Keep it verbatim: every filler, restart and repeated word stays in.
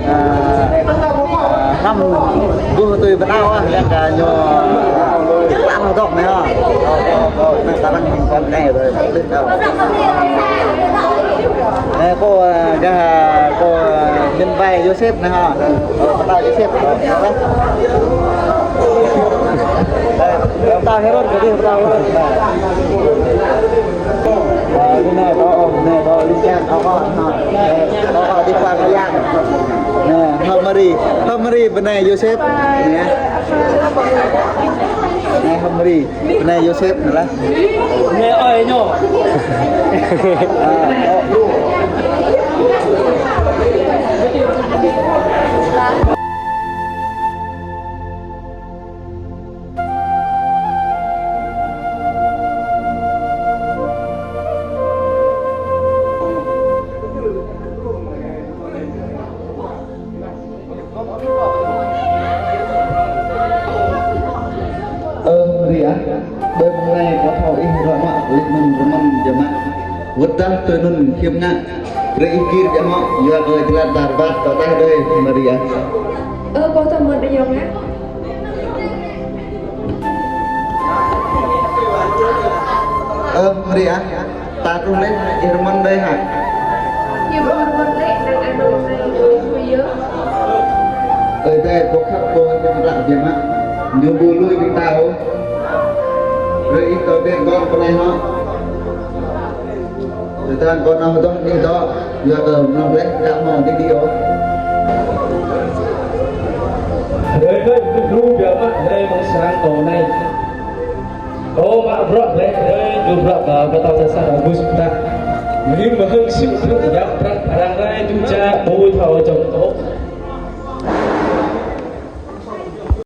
Ơ, ơ, năm ƀuh tui pơtao ah, yang kơ ñu, ơ, lăng dŏ anai ah. Anai kơ arăng kơnơ̆ng anai ƀu đĭ đaŏ. Anai kâo, ơ, gah, ơ, kâo, ơ, min ƀai Yôsep anai ha. Ơ, pơtao Yôsep. Ơ, pơtao Hêrôd, kơ dih pơtao Hêrôd. Ơ, anai kâo, anai kâo, Linh Trang, kâo, kâo, ha. Ơ, kâo, kâo, dih pơtao Yang. Anai, hơ̆ Mari, hơ̆ Mari, bơnai Yôsep. Anai. Anai, hơ̆ Mari. Bơnai Yôsep anai lah. Anai ơi ñu. Ơ Mari ah, ƀơi mông anai kâo thâo ih ruă mă, lĕ anŭn rơmơ̆n jơmă. Wơ̆t dah tui anŭn khiêm ngă, brơi ih gir biă mă, yua kơ jơlan tar ƀat kâo tah đơi Mari ah. Ơ, kâo thâo mơ̆n đơi yơh ngă. Ơ Mari ah, ta truh laih, ih rơmơ̆n đơi hă? Ñu ƀu rơmơ̆n laih, năng anŭn anai ƀu lui yơh. Ơi adơi, ƀu khăp ƀu hăng ƀing ta biă mă. Ñu ƀu lui ƀing ta ôh. Brơi ih tơbiă gơ̆ng pơ anai hŏ. Tơdang kâo nao dŏ anih dŏ, yua kơ mơ̆ng laih, dah hmâo anih dih ôh. Hrơi anai, ƀu lui biă mă, hrơi mơ̆ng sang kâo anai. Kâo mă bruă laih, hrơi djru bruă kơ pơtao čar August pơtă. Mơ̆ng mơhơng sĭ truh yap prăk arăng rai djru čă ƀu thâo čŏng ôh.